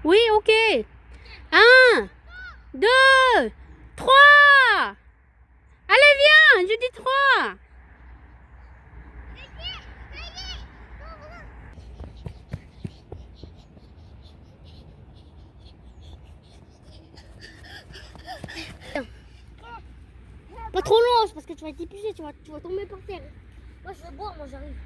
Oui, ok. Un, deux, trois. Allez, viens, je dis trois. Pas trop loin, c'est parce que tu vas t'épuiser, tu vas, tu vas tomber par terre. Moi, je vais boire, moi, j'arrive.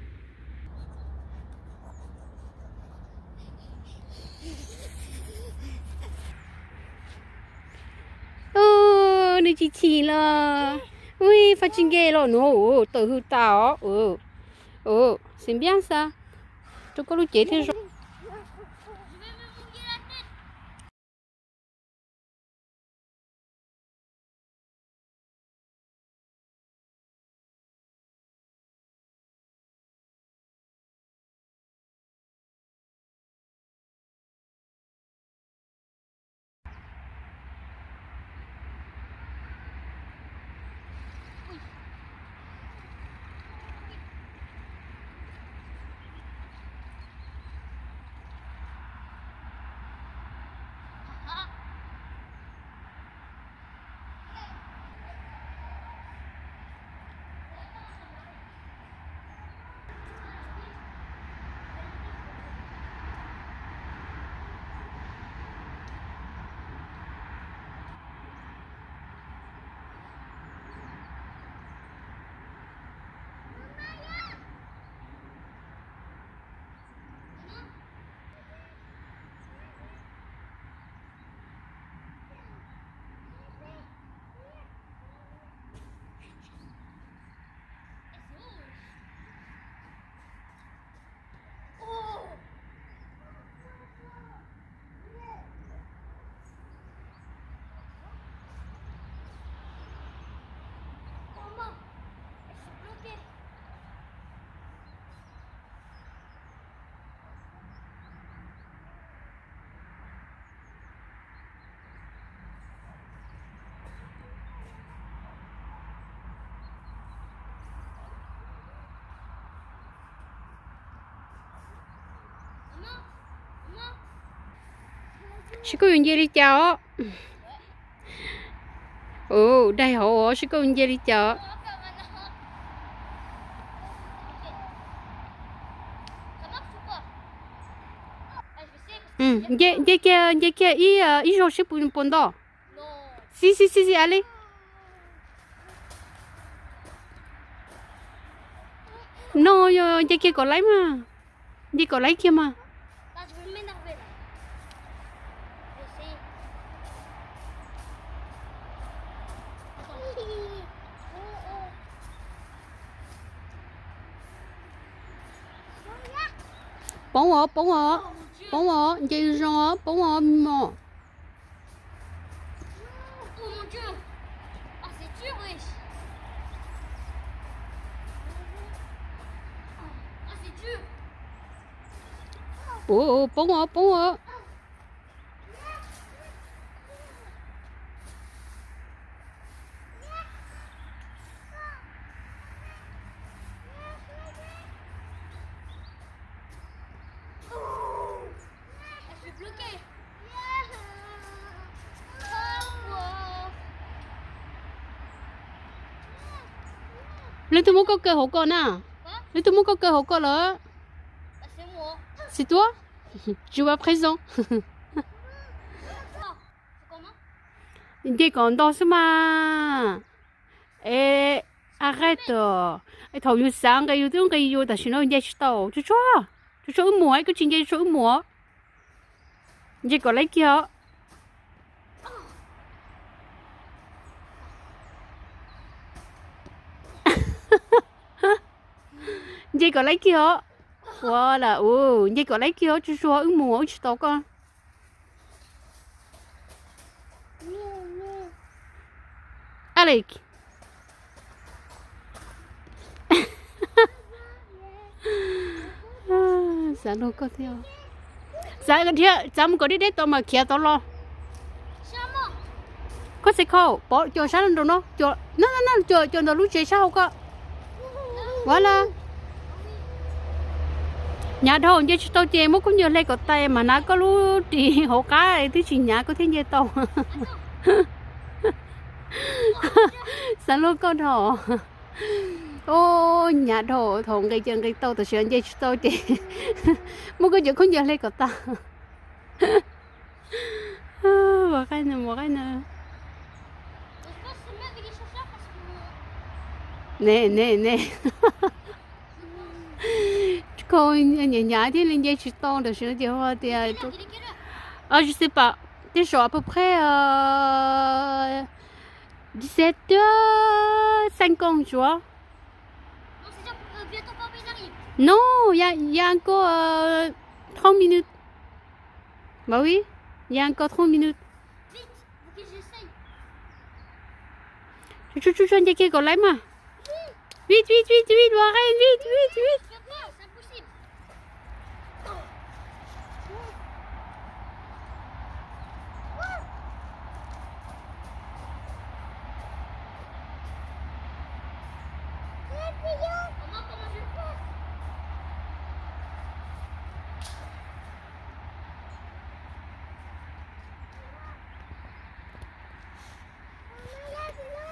Nws tsis chim los. Ui, faj tsis nce los no, tawm hws tas os. C'est bien ça. Rau koj lub cev thiaj zoo. Seb koj yuav nce li cas os. Ua daig hauv os, seb koj yuav nce li cas. Nce kiag, nce kiag ib, ib zaug seb puas nto. Xib xib xib xib a li. No yog nce kiag kom laib mas. Nce kom laib kiag mas. Poob os, poob os, poob os, nce zoo os, poob os mos. Ua, poob os, poob os. Leej twg muab koj kaw hauv ko na? Leej twg muab koj kaw hauv ko lawm? Tsis tuab. Tsis ua pheej zoo. Nce kom nto xwb mas. Es a qe tod, thaum yus xav nqis yus twb nqis yus, tam sim no nce tsis tau. Tsuag tsuag, tsuag tsuag wb mus, koj tsis nce tsuag tsuag wb mus. Nce kom laib kiag os. Nce kom laib kiag os. Ua las, nce kom laib kiag os, tsuag tsuag wb mus, wb tsis tau koj. Alex. Xav nrog koj thiab. Xav, xav mus kom deb deb tod mas khiav tod los. Koj txiv khau, pov cuam sab nraum no, cuam, cuam ntawm lub tsev sab hauv ko. Ua las. Hnyav dhau nce tsis tau ces muab khaub ncaws hle kom tas mas hnav koj lub ris hauv qab twb tsis hnyav koj thiaj nce tau. Xav luag koj dhau. Ub, hnyav dhau thaum nqis ces nqis tau tab sis nce tsis tau ces muab koj cov khaub ncaws hle kom tas. Ua qaib no, ua qaib no. Ne ne ne. Koj hnyav hnyav thiaj li nce tsis tau tab sis no ces hu tias, ah, je sais pas, tej zaum à peu près, euh, dix-sept heures cinquante, tu vois. Non, il y a, il y a encore, euh, trente minutes. Bah oui, il y a encore trente minutes. Tsuag tsuag tsuag, nce kiag kom laiv mas. Vite, vite, vite, vite, Warren, vite, vite, vite.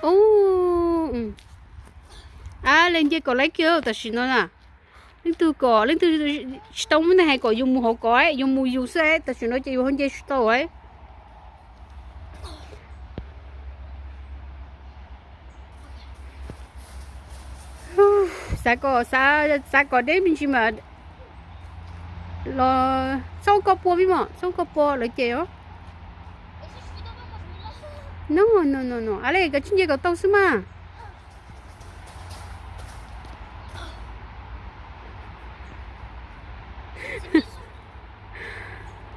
Ub, a, leej nce kom laiv kiag tam sim no na. Leej twg kom, leej twg tsis tau muaj neeg hais kom yus mus hauv ko, yus mus yus xwb, tam sim no ces yus ho nce tsis tau. Xav kom, xav kom deb me ntsis mas los txhob koj pua, vim mas txhob koj pua lawv ces os. No no no no, a le, koj tsis nce kom tau xwb mas.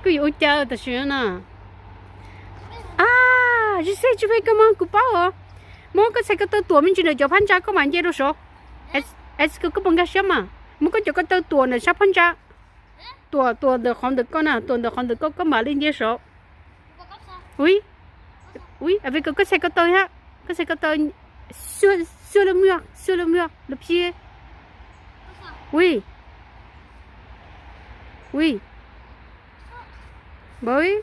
Kuj yuav ua cas tam sim no na. A, je sais, je vais comment, kuv paub os. Muab koj txhais ko taw tuam me ntsis ntawm cov phab ntsa koj mam nce rau saud. Es, es koj puas nkag siab mas muab koj cov ko taw tuam ntawm sab phab ntsa. Tuam, tuam ntawm qhov ntawm koj na, tuam ntawm qhov ntawm koj, koj mam li nce saud. Ui, ui, a, vim koj txhais ko taw thiab, koj txhais ko taw sur, sur le mur, sur le mur, le pied. Ui. Ui. Bah oui.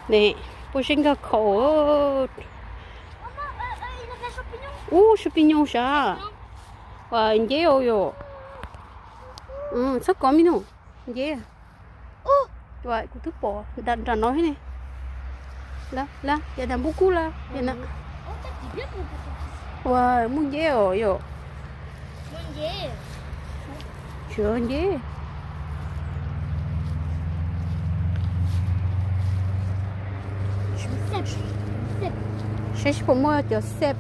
Ne, puas zeb nkag khau. Ub, champignon sav. Ua nceb os yom. Txhob kov me nus, nceb. Kuv twb pom nram no thiab ne. Lawm, ces nram npub kub lawm. Ua, muaj nceb os yom. Tsis nceb. Saib puas muaj cov xep.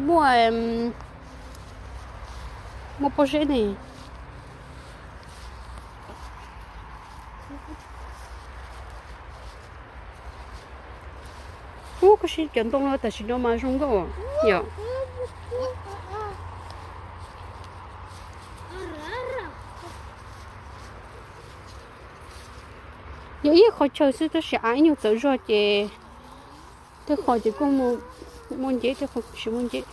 Muaj, muaj pob zeb ne. Ub, koj saib cov ntoo no tam sim no mas zoo nkauj yom. Yog ib qho chaw xwb tab sis av ib nyuag txawv zog ces tej qho ces kuj muaj nceb, tej qho tsis muaj nceb.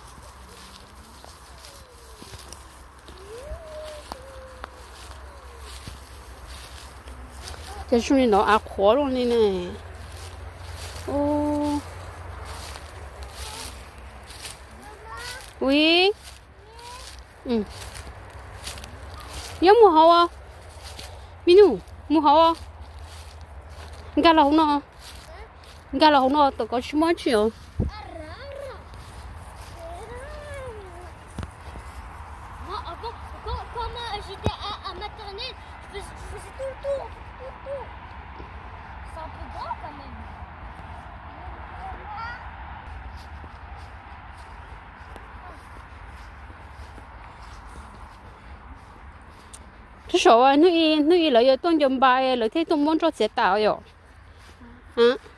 Ces zoo li no av qhuav loj li ne. Ui, yuav mus hauv os, me nus, mus hauv os. Nkag los hauv no, nkag los hauv no tom kov tsis muaj dab tsi os. Tab sis hnub ib, hnub ib lawv yuav tuaj nco npa lawv thiaj tuaj muab nroj txiav tas yom.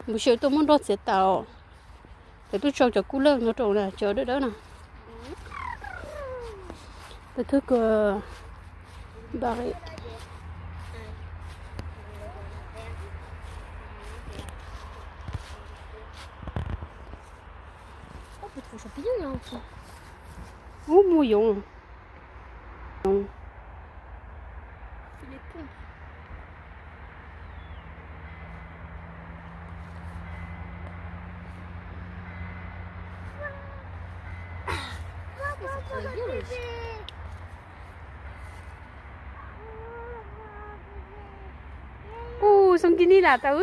Npus sij tuaj muab nroj txiav tas os. Lawv tuaj tsau cov kub lawj no rau na, cov dawb dawb na. Lawv thwb kag npaj. Ub, muaj yoov. Ub, zoo nkig ni lam tau.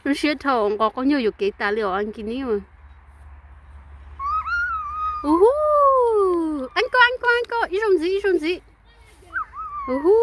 Zoo siab dhau, nqos qaub nyuag yuam kev tas li os nkis nib. Ub hu, eeb koj, eeb koj, eeb koj, ib zaug ntxiv, ib zaug ntxiv. Ub hu.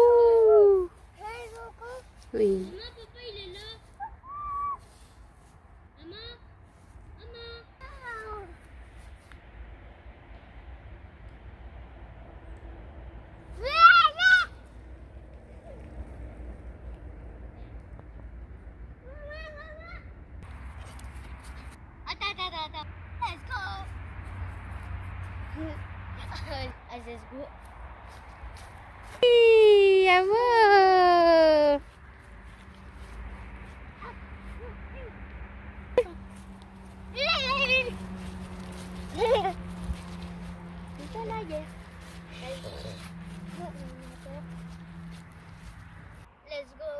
Let's go. Let's go. Ih, a vau. Let's go.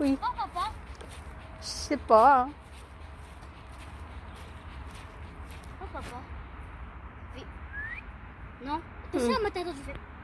Ui. Sib pom. Ui. Saib mas tag tau tsis fem.